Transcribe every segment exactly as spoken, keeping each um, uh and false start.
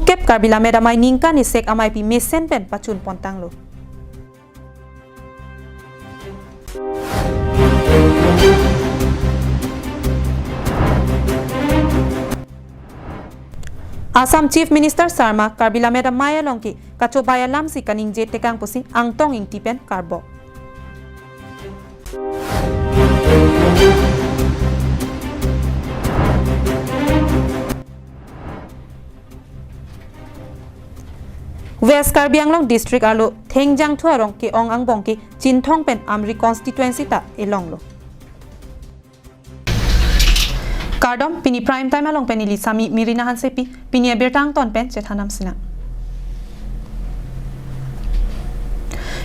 Kep Karbi Lammet Amei ningkan isek ameipi mesen pen pachun pontanglo. Assam Chief Minister Sarma Karbi Lammet Amei along ke kachobai alamsi kaningje tekang pusi Angtong Ingti pen karbok. West Karbi Anglong District arlo Thengjangthu arong ke-ong angbong ke Chinthong pen Amri constituency ta elonglo. Kardom, pini Prime Time along pen neli Sami Mirina Hansepi, pini abirta angton pen chethan nang sinang.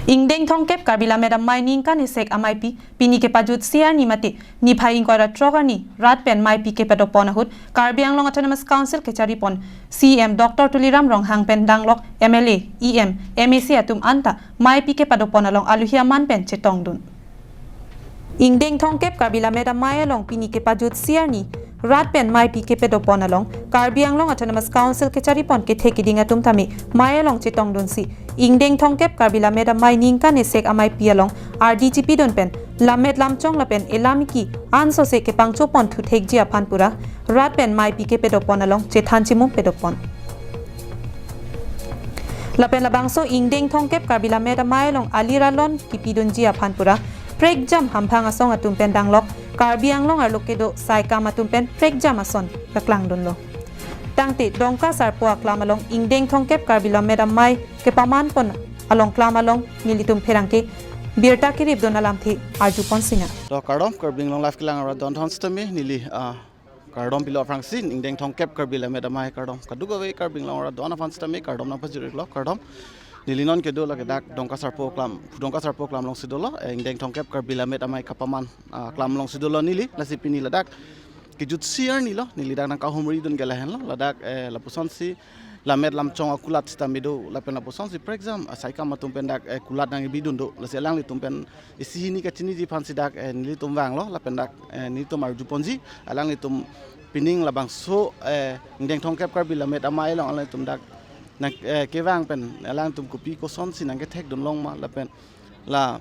Ingdeng thomkep Karbi Lammet Amei ningkan isek ameipi pini kepajutsi arni mate niphai ingkoi ra throk arni rat pen meipi kepadopon ahut Karbi Anglong Autonomous Council kechari pon C M Doctor Tuliram Ronghang pen danglok M L A, E M, M A C atum anta meipi kepadopon along aluhi aman pen chetongdun. Ingdeng thomkep Karbi Lammet Amei along pini kepajutsi arni rat pen meipi kepadopon along Karbi Anglong Autonomous Council kechari pon kethe kiding atum tame mei along chetongdunsi ingdeng thomkep Karbi Lammet Amei ningkan isek ameipi along ardi chipidun pen lammet lamchong lapen elam eki ansose kepangcho pon thuthekji aphan pura rat pen meipi kepadopon along chethan chimum padopon. Lapen labangso ingdeng thomkep Karbi Lammet Amei along ali ralon kipidunji aphan pura prekjam hamphang asong atum pen danglok Karbi Anglong arlo kedo saikam atum pen prekjam ason paklangdunlo. Tangte Dongka Sarpo aklam along ingdeng thomkep Karbi Lammet Amei kepaman pon along klam along nelitum pherangke birta keripdun alamthe arju pon sinang. To kardom, Karbi Anglong Live kelang arat don thon sitame neli, ah, kardom pilo aphrangsi ingdeng thomkep Karbi Lammet Amei kardom kadokave Karbi Anglong arat don aphan sitame kardom nangpajir-iklo, kardom. Neli non kedo lake dak Dongka Sarpo aklam, Dongka Sarpo aklam alongsi dolo, eh, ingdeng thomkep Karbi Lammet Amei kapaman, ah, aklam alongsi dolo neli, lasi pini ladak kejutsi arni lo, neli dak nangkahumridun ke lahenlo, ladak, eh, lapusonsi lammet lamchong akulat sitame do, lapen lapusonsi prekjam, ah, saikam atum pen dak, eh, kulat nangbidun do, lasi alanglitum pen isi hini kachiniji aphansi dak, eh, nelitum vanglo, lapen dak, eh, nelitum arju ponji, alanglitum pining labangso, eh, ingdeng thomkep Karbi Lammet Amei along alanglitum dak nang, eh, kevang pen alangtum kopi kosonsi nangkethekdun long ma, lapen la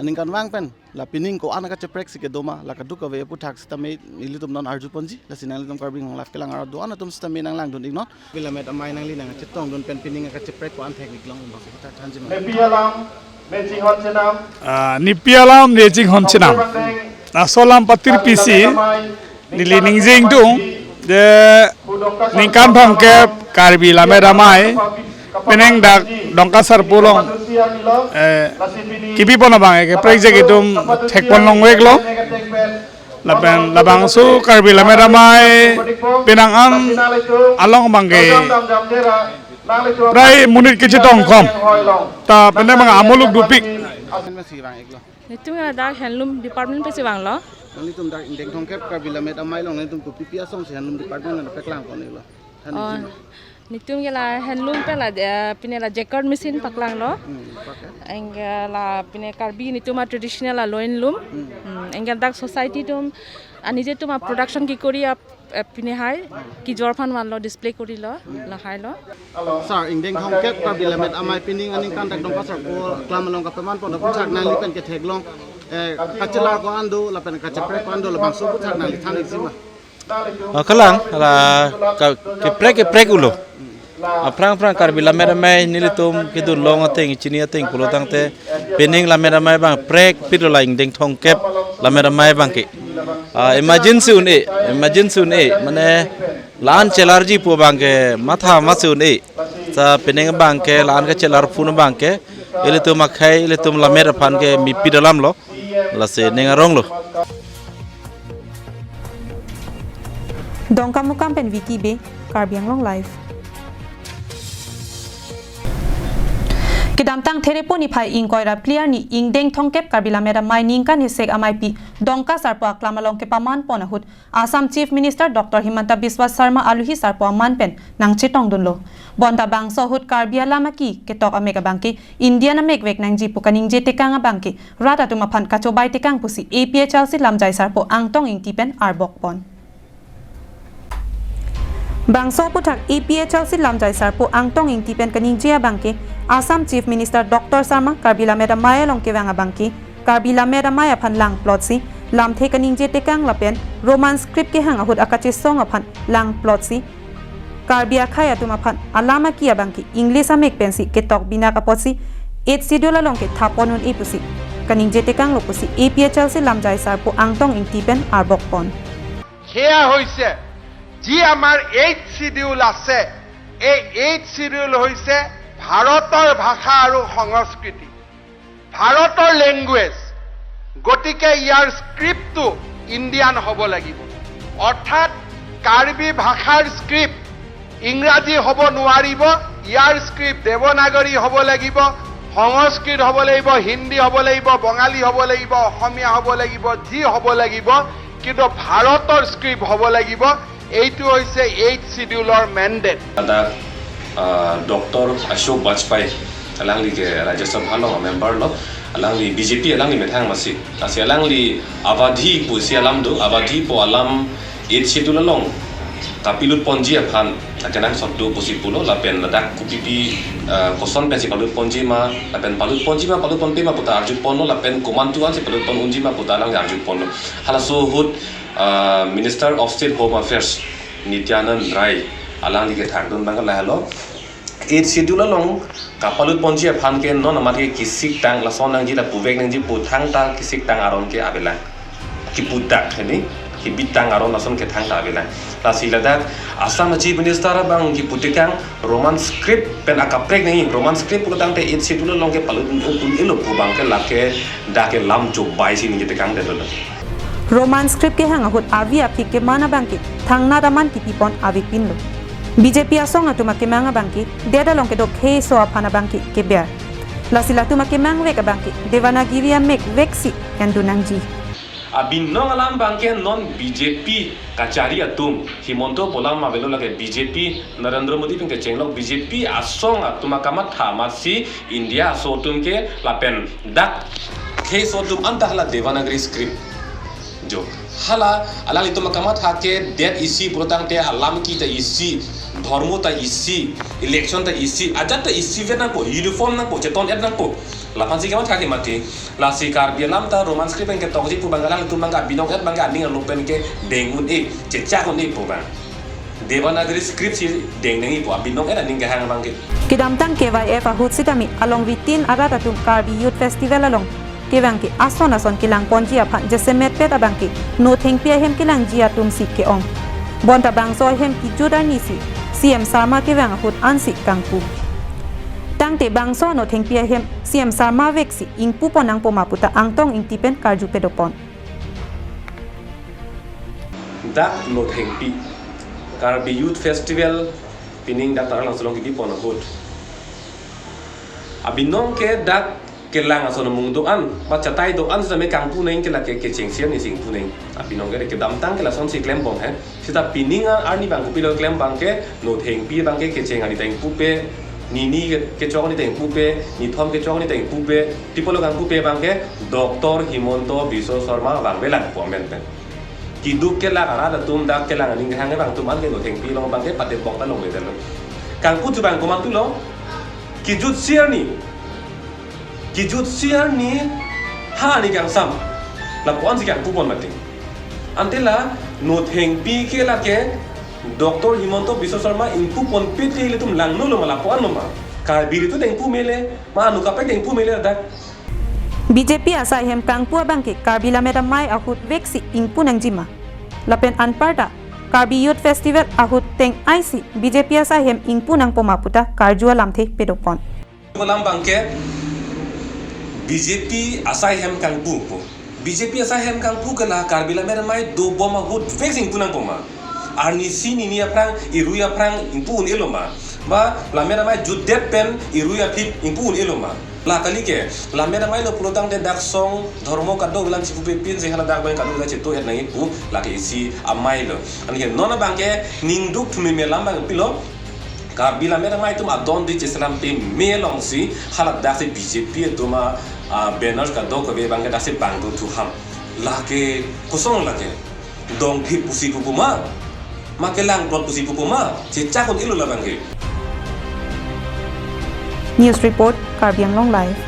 aningkanvang pen la pining ko-an kacheprek si kedo ma, la kadokave aputhak sitame nelitum non arju ponji, lasi nanglitum Karbi Anglong Live kelang arat do-an atum sitame nanglangdun-iknon. Karbi Lammet Amei nangli nangchetongdun pen pining kacheprek ko-an thek-ik long bang aputhak thanji ma. Nepi alam, ne chinghon chenam. Ah, nepi alam, ne chinghon chenam. Laso alam patirpisi neli ningje ingtung, je ningkan thomkep Karbi Lammet Amei pining dak Dongka Sarpo along, eh, kipipon abang, eh, keprek jek itum thekpon longveklo. Lapen labangso Karbi Lammet Amei penang an along abangke prai monit kechetong kom ta penang abang amuluk dopik. Netum ke dak handloom department pensi vanglo. Nanglitum dak ingdeng thomkep Karbi Lammet Amei along netum kopipi asonsi handloom department nangpaklang pon-iklo? Than Oh, niji ma. Netum ke la handloom pen la, eh, pine la jacquard machine paklanglo. Hmm, pakai. Anke la pine Karbi netum a traditional la loin loom. Hmm. Hmm, anke dak society atum, ah, nelitum a production kekori a, eh, pine hai, kejor aphan vanlo, display korilo, lahai lo. Sir, ingdeng thomkep Karbi Lammet Amei pining aningkan dak Dongka Sarpo aklam along kapaman pon aputhak nangli pen ketheklong, eh, kachelar ko-an do, lapen kacheprek ko-an do, labangso aputhak nangli than-ikji ma. Oh, kalang, la ka, keprek, keprek ulo. Aphrang aphrang Karbi Lammet Amei nelitum kedun long ateng, chini ateng pulo tangte pining Lammet Amei abang prekpik lo, la ingdeng thomkep Lammet Amei abangke. Ah, emergency un-e, emergency un-e, mane la-an chelarji pu abangke matha masi un-e. Sa pining abangke la-an kachelar phun abangke, ilitum akhei, ilitum lammet aphan ke mepik alamlo. Lasi ning aronglo. Dongkamukam pen Vicky Bey, Karbi Anglong Live. Kedamtang Therepo niphai ingkoi ra phli arni ingdeng thomkep Karbi Lammet Amei ningkan isek ameipi Dongka Sarpo aklam along kepaman pon ahut Assam Chief Minister Doctor Himanta Biswa Sarma aluhi sarpo aman pen nangchetongdunlo. Bonta bangso ahut Karbi alam aki ketok amek abangke Indian amekvek nangji pu kaningje tekang abangke rat atum aphan kachobai tekang pusi A P H L C lamjai sarpo Angtong Ingti pen arbok pon. Bangso aphuthak A P H L C lamjai sarpo Angtong Ingti pen kaningje abangke, Assam Chief Minister Doctor Sarma Karbi Lammet Amei along kevang abangke, Karbi Lammet Amei aphan langplotsi lamthe kaningje tekang lapen Roman script kehang ahut akachesong aphan langplotsi Karbi akhei atum aphan alam aki abangke English amek pensi ketok binak apotsi Eighth Schedule along ke thapon un-e pusi kaningje tekanglo pusi A P H L C lamjai sarpo Angtong Ingti pen arbokpon. সেয়া হৈছে যি আমাৰ eighth schedule আছে। এই eighth schedule হৈছে ভাৰতৰ ভাষা আৰু সংস্কৃতি, ভাৰতৰ লেংগুৱেজ। গতিকে ইয়াৰ স্ক্ৰিপ্টটো ইণ্ডিয়ান হ'ব লাগিব, অৰ্থাৎ কাৰ্বি ভাষাৰ স্ক্ৰিপ্ট ইংৰাজী হ'ব নোৱাৰিব। ইয়াৰ স্ক্ৰিপ্ট দেৱনাগৰী হ'ব লাগিব, সংস্কৃত হ'ব লাগিব, হিন্দী হ'ব লাগিব, বঙালী হ'ব লাগিব, অসমীয়া হ'ব লাগিব, যি হ'ব লাগিব, কিন্তু ভাৰতৰ স্ক্ৰিপ্ট হ'ব লাগিব। এইটো হৈছে এইথ চিডিউলৰ mandate. Ada uh, Doctor Ashok Bajpai, alangli ke Rajya Sabha along member lo, alangli B J P alangli methang masi. Lasi alangli Awadhi pusi alam do, Awadhi pu alam eighth schedule along kapalut ponji aphan akenangsot do pusi pulo, lapen ladak kopipi uh, koson pensi palut ponji ma, lapen palut ponji ma, palut ponpe ma puta arju ponlo, lapen komantu ansi palut pon unji ma puta alangli arju ponlo. Halaso ahut uh, Minister of State Home Affairs Nityanand Rai alangli kethakdun abang lahelo. Eighth schedule along kapalut ponji aphan ke non amat ke kisiktang lason nangji, la puvek nangji pu thangta kisiktang aron ke avelang. Kipudak hini kibitang aron lason ke thangta avelang. Lasi ladak Assam Chief Minister abang kipu tekang Roman script pen akaprek nangji, Roman script pulo tangte eighth schedule along ke palut un-elo pu abangke lake dak ke lam chobai si ningje tekangdetlo. Roman script kehang ahut avi aphi keman abangke thangnat aman kipipon avepinlo. B J P asong atum akemang abangke det along kedo kheiso aphan abangke keber. Lasi latum akemang vek abangke Devanagiri amek veksi endun nangji. Abinong alam abangke non B J P kachari atum, Himanta pu alam avelo, lake B J P, Narendra Modi pen kecheng lo, B J P asong atum akamatha amatsi India aso atum ke lapen dak kheiso atum anta hala Devanagari script jo. Hala alanglitum akamatha ke det isi pulo tangte alam kita isi, dhormo ta isi, election ta isi, ajat ta isi vet nangpo, uniform nangpo, cheton et nangpo. Laphansi kamatha ke mati. Lasi Karbi alam ta Roman script pen ketokji pu abang alanglitum abang abinong et abangke aning arlo pen ke deng un-e, chechak un-e pu abang. Devanagari script si deng nangji pu abinong et aning kehang abangke. Kedamtang K Y F ahut sitame along vitin arat atum Karbi Youth Festival along kevang ke ason ason kelang ponji aphan jasemet pet abangke Nothengpi ahem kelangji atum si ke-ong. Bonta bangso ahem kejut arni si C M Sarma kevang ahut ansi kangpu. Tangte bangso Nothengpi ahem C M Sarma veksi ingpu pon nangpo ma puta Angtong Ingti pen karju pedopon. Dak Nothengpi Karbi Youth Festival pining dak Taralangso along kipi pon ahut, abinong ke dak kelang ason amung do-an, ba chatai do-an sitame kangpu neng ke lake kechengsi arni si ingpu neng. Abinong ke kedamtang ke lasonsi klembom he. Sita pining arni abang kopilo klem abangke, Nothengpi abangke kecheng arni ta ingpupe, nini kechok arni ta ingpupe, nithom kechok arni ta ingpupe, tipolo kangpupe abangke Doctor Himanta Biswa Sarma vangvelang pu amen pen. Keduk kelak arat atum dak kelang aning kehang abang atum an ke Nothengpi along abangke patebok ta longledetlo. Kangpu chu abang komantulo, kejutsi arni, kejutsi arni ha arni kangsam, lapu-ansi kangpu pon mati. Ante la Nothengpi ke lake Doctor Himanta Biswa Sarma ingpu ponpe te ilitum langnolo ma, lapu-anlo ma? Karbi ritu ta ingpu mele ma, anu kaprek ta ingpu mele dak. B J P asai hem kangpu abangke Karbi Lammet Amei ahut veksi ingpu nangji ma? Lapen anparta Karbi Youth Festival ahut teng-aisi B J P asai hem ingpu nangpo ma puta karju alamthe pedopon. Alam abangke B J P asai hem kangpu pu. B J P asai hem kangpu ke la Karbi Lammet Amei dobom ahut veksi ingpu nangpo ma? Arnisi nini aphrang, irui aphrang ingpu un-elo ma? Ba Lammet Amei jutdet pen irui aphi ingpu un-elo ma? La kali ke, Lammet Amei lo pulo tangte dak song dhormo kadokave alam chipupepinsi hala dak abang kadokave cheto-et nangji pu lake isi amei lo. Anke non abangke ningduk thumi me alam abang pilo. Karbi Lammet Amei atum adon di cheselam peme alongsi hala daksi B J P atum a, a, banners kadokave abangke daksi bang do thuham. Lake kosong lake. Dongphit pusi pupu ma. Ma kelang plot pusi pupo ma, chechak un-elo labang ke. News report, Karbi Anglong Live.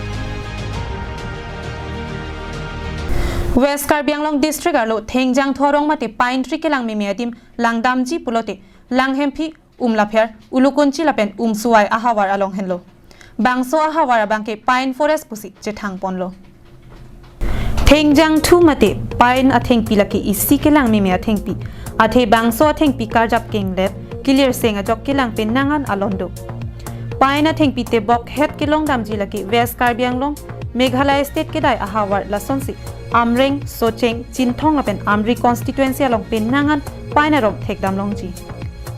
West Karbi Anglong District arlo thengjang thorong mate pine tree kelang meme adim langdamji pulote Langhemphi, Umlapher, Ulukunchi lapen Umsuai ahavar along henlo. Bangso ahavar abang ke pine forest pusi chethang ponlo. Thengjang thu mate pine athengpi lake isi kelang meme athengpi. Athe bangso athengpi karjap kenglet, kilir seng ajok kelang pen nang-an alon do. Pine athengpi tebok het kelong damji lake West Karbi Anglong, Meghalaya State kedai ahavar lasonsi Amreng, Socheng, Chinthong lapen Amri constituency along pen nang-an pine arong thekdam longji.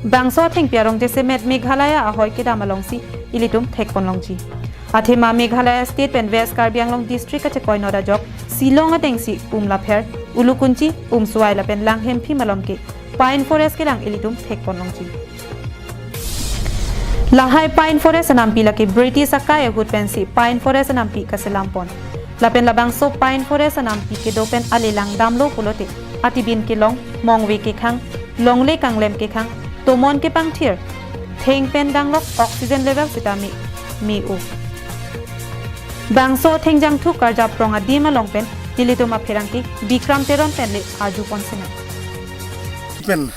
Bangso athengpi arong jasemet Meghalaya ahoi kedam alongsi ilitum thekpon longji. Athema Meghalaya State pen West Karbi Anglong District kachekoinot ajok Shillong atengsi Umlapher, Ulukunchi, Umsuai lapen Langhemphi malom ke pine forest kelang ilitum thekpon longji. Lahai pine forest anampi lake British akai ahut pensi pine forest anampi kaselam pon. Lapen labangso pine forest anampi kedo pen ale langdamlo pulote atibin kelong, mongve kekhang, longle kanglem kekhang, tomon kepangthir, theng pen danglok, oxygen level sitame me-o. Bangso thengjang thu karjap rong adim along pen nelitum apherangke Bikram Teron pen le arju pon sena. Pen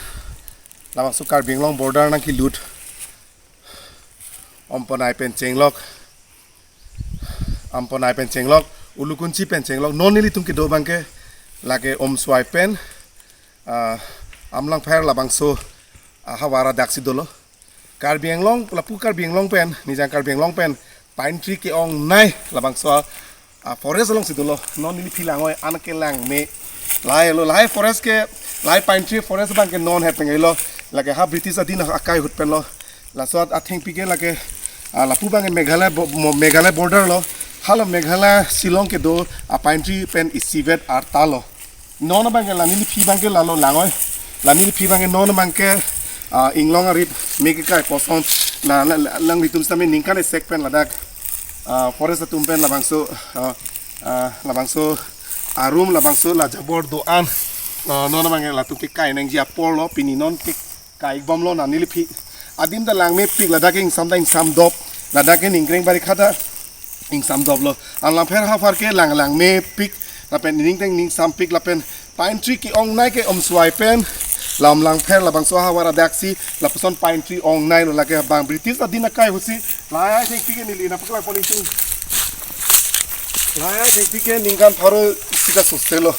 labangso Karbi Anglong border nangkelut, Amponai pen chenglok, Amponai pen chenglok, Ulukunchi pen chenglok, non nelitum kedo abang ke lake Umsuai pen, ah, Umlapher labangso, ah, ahavar adak si dolo. Karbi Anglong, lapu Karbi Anglong pen, nijang Karbi Anglong pen pine tree ke-ongnei labangso, ah, forest alongsi dolo. Non neliphi langvoi, an kelang me. Lahai lo, lahai forest ke, lahai pine tree forest abang ke non hepeng lo. Lake ha British adin akai ahut pen lo. Laso athengpi ke lake, ah, lapu abang ke Meghalaya bo-, mo-, Meghalaya border lo. Hala Meghalaya Shillong kedo, ah, pine tree pen isivet arta lo. Non abang ke la neliphi abang ke lalo langvoi. La neliphi abang ke non abang ke, ah, inglong arip me kekai puson. La, la, la, alanglitum sitame ningkan isi pen ladak, ah, forest atum pen labangso, ah, ah, labangso arum, labangso la jabor do-an, ah, non abang ke latum kekai nangji apor lo, pini non ke kai bomlo, na neliphi adim ta langmepik, ladak ke ingsam ta ingsamdop, ladak ke ningkreng bari khata ingsamdoplo. Umlapher ahavar ke lang langmepik, lapen ning teng ningsampik, lapen pine tree ke-ongnei ke Umsuai pen, la Umlapher labangso ahavar adak si lapuson pine tree ongnei lo. Lake abang British adin akai ahut si, lahai athengpi ke neli nangpaklang pon isi. Lahai athengpi ke ningkan pharo isi ta soselo.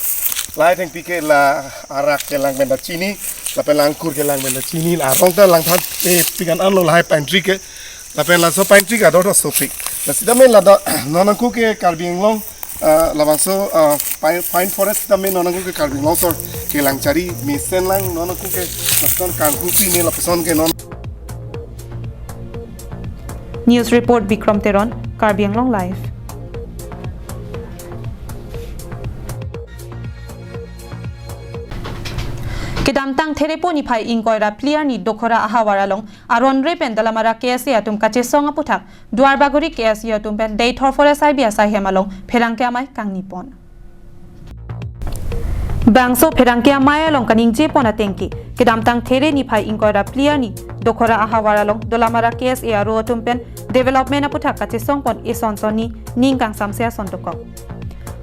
Lahai athengpi ke la arak kelang pen ta chini, lapen la angkur kelang pen ta chini, la arong ta langthan, eh, pikan anlo lahai pine tree ke. Lapen laso pine tree ke ador ta sopik. La sitame ladak, non nangku ke Karbi Anglong, ah, labangso, ah, pine, pine forest sitame non nangku ke Karbi Anglong sor kelang chari mesen lang, non nangku ke lapuson kanghu pine lapuson ke non. News report, Bikram Teron, Karbi Anglong Live. Kedamtang Therepo niphai ingkoi ra phli arni Dokhora ahavar along aron re pen Dolamara K S A atum kachesong aputhak Duarbagori K S A atum pen Deithor Forest I B asai hem along pherangke amei kangni pon. Bangso pherangke amei along kaningje pon ateng ke, kedamtang There niphai ingkoi ra phli arni Dokhora ahavar along Dolamara K S A aro atum pen development aputhak kachesong pon eson sonni ning kangsamse ason dokok.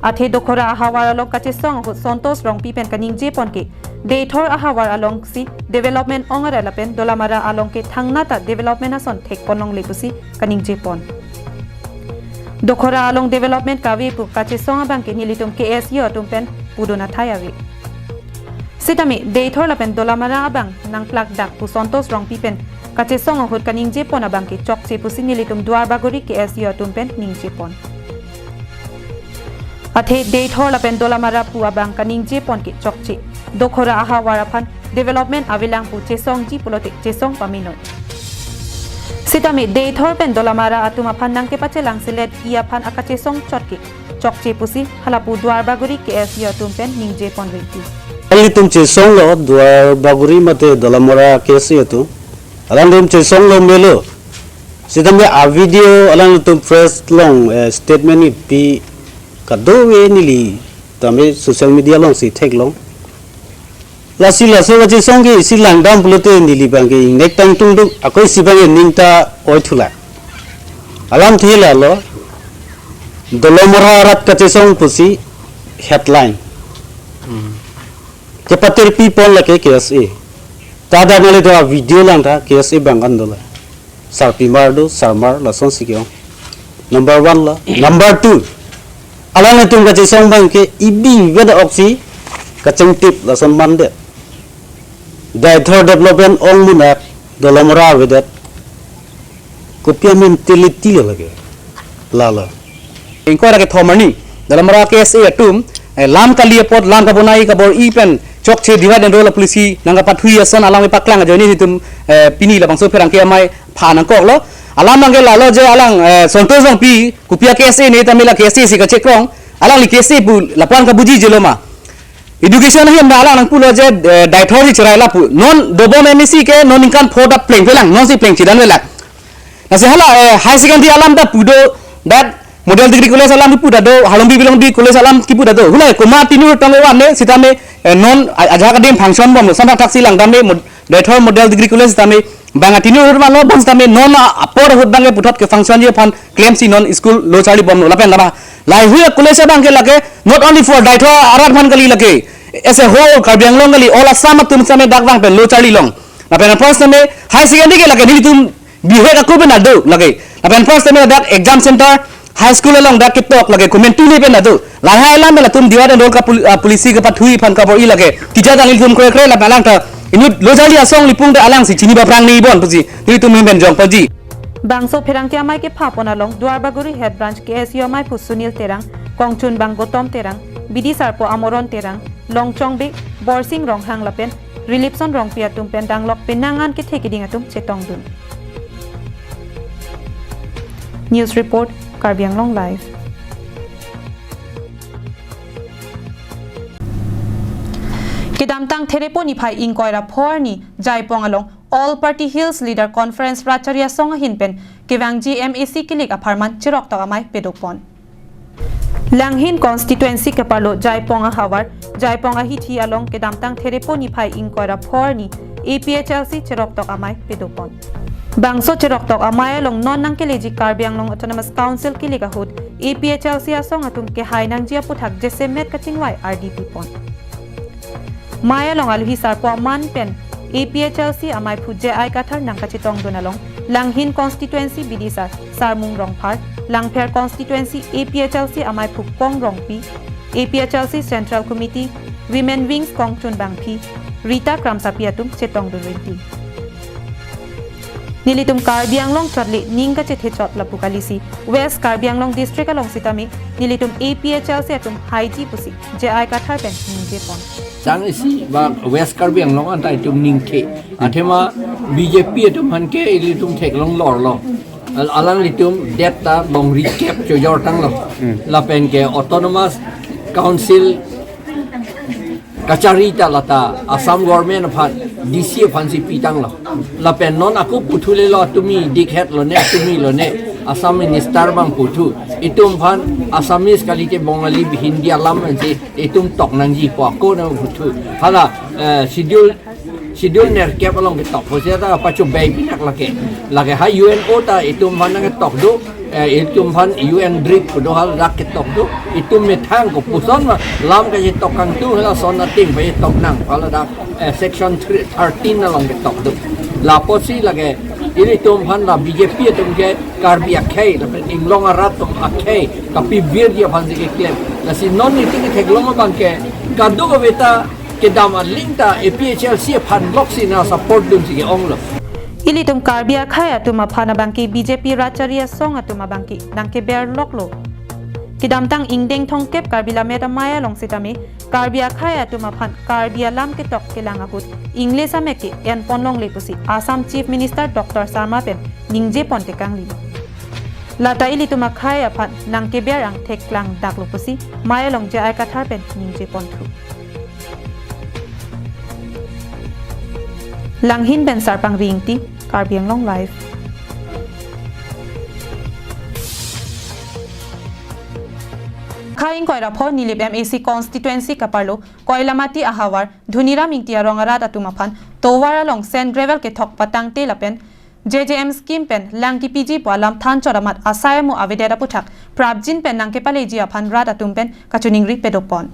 Athe Dokhora ahavar along kachesong ahut Santosh Rongpi pen kaningje pon ke, Deithor ahavar alongsi development ong arat lapen Dolamara along ke thangnat ta development ason thek pon longle pusi kaningje pon. Dokhora along development kave pu kachesong abang ke nelitum K S A atum pen pudun athai ave. Sitame Deithor lapen Dolamara abang nangplak dak pu Santosh Rongpi pen kachesong ahut kaningje pon abang ke chokche pusi nelitum Duarbagori K S A atum pen ningje pon. Athe Deithor lapen Dolamara pu abang kaningje pon ke chokche, Dokhora ahavar aphan development avelang pu chesongji pulote chesong pamenoi. Sitame Deithor pen Dolamara atum aphan nangkepachelangselet-i aphan akachesong chot ke chokche pusi halapu Duarbagori K S A atum pen ningje pon rinti. Alanglitum chesonglo, Duarbagori mate Dolamara K S A atum. Alanglitum chesonglo melo. Sitame a-video alanglitum press along, eh, statement ipi kadokave neli tame social media alongsi theklong. Lasi laso kachesong ke isi langdam pulote neli abang ke ingnek tangtung duk, ako isi abang ke ning ta oi thulak. Alamthe lalo, Dolamara arat kachesong pusi headline. Kepatirpi pon lake K S A. Ta dak neli do a video lang ta K S A abang kan dola. Sarpimar do, sarmar, lason si ke-ong. Number one la. Number two. Alanglitum kachesong abang ke ibi vet oksi kachingtip lason mandet. Deithor development ong munak Dolamara avedet. Kopi a-mentality lo lake. Lalo. Ingkoi ra kethom arni, Dolamara K S A atum, eh, lam kali apot, lam kabonai kabor-i pen chokche divide and rule policy nangkapathui ason alam ipaklang ajoine nelitum, eh, pini labangso pherangke amei pha nangkoklo. Alam abang ke lalo je alang, eh, Santosh Rongpi, kopi a-K S A ne tame la K S A si kachekrong, alangli K S A pu lapu-an kabujijelo ma. Education ahin ta alang nangpulo je, eh, Deithor si cherai lapu. Non dobom M A C ke non ningkan pho ta plengphe lang, non si plengchedan velak. Lasi hala, eh, higher secondary alam ta pu do, dak model degree college alam kipu ta do, Harlongbi Bilongdi college alam kipu ta do. Hula koma tini tong ewan ne, sitame, eh, non a-, ajahak adim function bomlo, samthak thaksi langdam ne, mod-, Deithor model degree college sitame, bang atini urut vanlo, bang sitame non a-, apor ahut abang ke puthot ke functionji aphan klemsi non school lo charli bomlo lapen lama. Lahei-hui a-college abang ke lake, not only for Deithor arat aphan kali lake, as a whole, Karbi Anglong kali, all Assam atum sitame dak vang pen lo charli long. Lapen apor sitame, higher secondary ke lake, nelitum bihek ako pen ado lake. Lapen apor sitame dak exam center, high school along dak ketok lake, komantu le pen ado. Lahei alam pen latum divide and rule ka pol-, ah, policy kapathui aphan kabor-i lake. Tija ta nelitum krekre lapen alang ta inut lo charli asong lipung ta alang si chini baphrang ni bon pusi nelitum men jong paji. Bangso pherangke amei kepha pon along Duarbagori Head Branch K S U ameiphu Sunil Terang, Kongchunbang Gotom Terang, bidisarpo Amoron Terang, Longchong Bey, Borsing Ronghang lapen Rilipson Rongpi atum pen danglok penang an kethe keding atum chetongdun. News report, Karbi Anglong Live. Kedamtang Therepo niphai ingkoi ra pho arni Jaipong along All Party Hills Leader Conference rat chari asong ahin pen kevangji M A C kilik apharman cheroktok amei padopon. Langhin constituency keparlo Jaipong ahavar, Jaipong ahithi along kedamtang Therepo niphai ingkoi ra pho arni A P H L C cheroktok amei padopon. Bangso cheroktok amei along non nangkeleji Karbi Anglong Autonomous Council kilik ahut A P H L C asong atum kehai nangji aputhak jasemet kachingvai ardi pipon. Mei along alohi sarpo aman pen A P H L C ameiphu J I Kathar nangkachetongdun along Langhin constituency bidisar Sarmung Rongphar, Langpher constituency A P H L C ameiphu Kong Rongpi, A P H L C Central Committee, Women Wings Kongchunbang Phi, Rita Kramsapi atum chetongdun rinti. Nelitum Karbi Anglong chot le ning kachethe chot lapu kalisi West Karbi Anglong District along sitame nelitum A P H L C atum haiji pusi J I Kathar pen ningjepon. Sang isi ba West Karbi Anglong anta itum ningthe. Athema B J P atum aphan ke ilitum theklong lorlo. Al-, alanglitum det ta bong recap chojor tanglo. Hmm. Lapen ke Autonomous Council kachari ta lata Assam government aphan, D C aphan si pitanglo. Lapen non ako puthulelo, tumi dikhet lone, tumi lone, Assam minister abang puthu. Itum aphan Assamese kalite Bongali Hindi alam ansi itum tok nangji pu ako nangputhu. Hala, eh, schedule, schedule nerkep along ketok. Pusi ta pacho bai pinak lake. Lake ha U N O ta itum aphan nangketok do. Eh, itum aphan U N drip do haladak ketok do. Itum methang kopuson ma lam kachetok kangtung halason ating pachetok nang haladak, eh, section three, thirteen along ketok do. Lapusi lake ilitum aphan la B J P atum ke Karbi akhei, lapen inglong arat atum akhei, kapivirji aphan si keklem. Lasi non itum ketheklong abang ke kadokave ta kedam aling ta A P H L C aphan loksi nangsupport dunsi ke-onglo. Ilitum Karbi akhei atum aphan abangke B J P rat chari asong atum abangke nangkeber loklo. Kedamtang ingdeng thomkep Karbi Lammet Amei along sitame Karbi akhei atum aphan Karbi alam ketok kelang ahut English amek ke enpon longle pusi Assam Chief Minister Doctor Sarma pen ningjepon tekangli. Lata ilitum akhei aphan nangkeber angthek langdaklo pusi mei along J I Kathar pen ningjeponthu. Langhin pen Sarpang Ringti, Karbi Anglong Live. Ingkoi ra pho Nilip M A C constituency kaparlo Koilamati ahavar Dhoniram Ingti arong arat atum aphan tovar along sand gravel kethok patangte lapen J J M scheme pen lang kepiji pu alam thanchot amat asai amu avedet aputhak prapjin pen nangkepaleji aphan rat atum pen kachiningri padopon.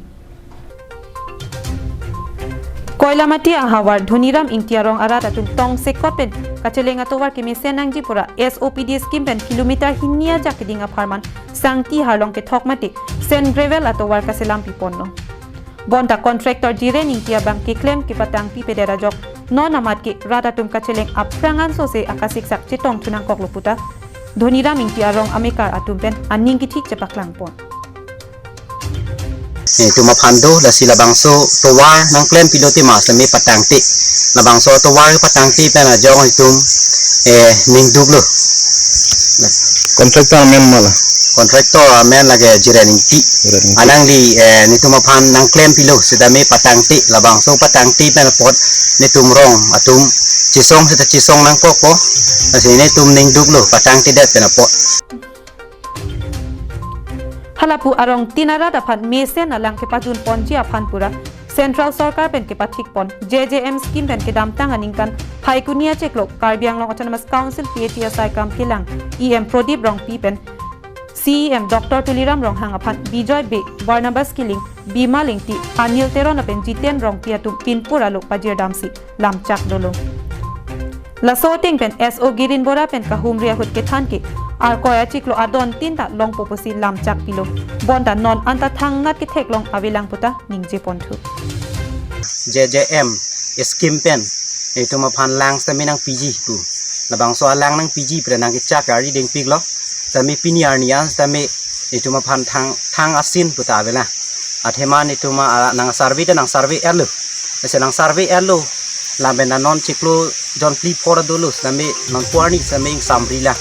Koilamati ahavar Dhoniram Ingti arong arat atum tongsekot pen kacheleng atovar kemesen nangji pura S O P D scheme pen kilometer hini ajak keding apharman Sangti Harlong kethok mate sand gravel atovar kaselam piponlo. Bonta contractor Jiren Ingti abang keklem kepatang pipedet ajok non amat ke rat atum kacheleng aphrang ansose akasiksak chetongthu nangkoklo puta Dhoniram Ingti arong amekar atum pen aning kethik chepaklangpon. Netum aphan do, lasi labangso tovar nangklem pilote mas tame patangte. Labangso tovar patangte pen ajong itum, eh, ningduklo. Contractor amen mala? Contractor amen lake Jiren Ingti. Jiren Ingti. Alangli, eh, netum aphan nangklem pilo sitame patangte, labangso patangte pen apot netum rong atum chisong sita chisong nangkokpo. Lasi netum ningduklo patangtedet pen apot. Halapu arongtin arat aphan mesen alang kepajunponji aphan pura Central Sorkar pen kepathikpon J J M scheme pen kedamtang aningkan Phaikuni achiklo Karbi Anglong Autonomous Council P A T asai kam kelang E M Prodip Rongpi pen C E M Doctor Tuliram Ronghang aphan Bijoy Bey, Barnabas Killing, Bimal Ingti, Anil Teron lapen Jiten Rongpi atum pinpur alo pajirdamsi lamchak dolo. Laso ateng pen S O Girin Bora pen kahumri ahut kethan ke Arkoi achiklo adontin ta longpo pusi lamchak pilo. Bonta non anta thangnat ketheklong avelang puta ningjeponthu. J J M scheme pen netum aphan lang sitame nangpiji pu. Labangso alang nangpiji pen nangkechak ari dengpiklo. Sitame pini arni an sitame netum aphan thang, thang asin puta avelang. Athema netum a, nang survey ta nang survey etlo. Ese nang survey etlo. Lapen non chiklo jon phli phor dolo sitame non pu arni sitame ingsamri lang.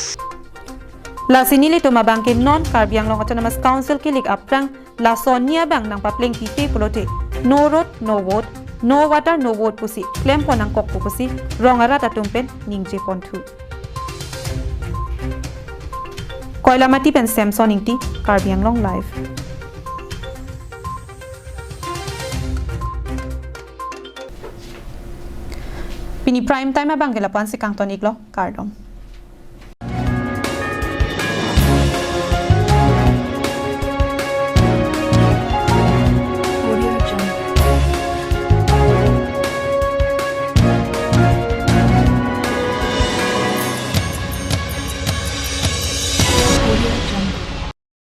Lasi nelitum abang ke non Karbi Anglong Autonomous Council kelik aphrang laso ni abang nangpapleng pipe pulote no road, no vote, no water, no vote pusi klempon nangkokpo pusi rong arat atum pen ningjeponthu. Koilamati pen Samson Ingti, Karbi Anglong Live. Pini prime time abang ke lapu-ansi kangton-iklo, kardom.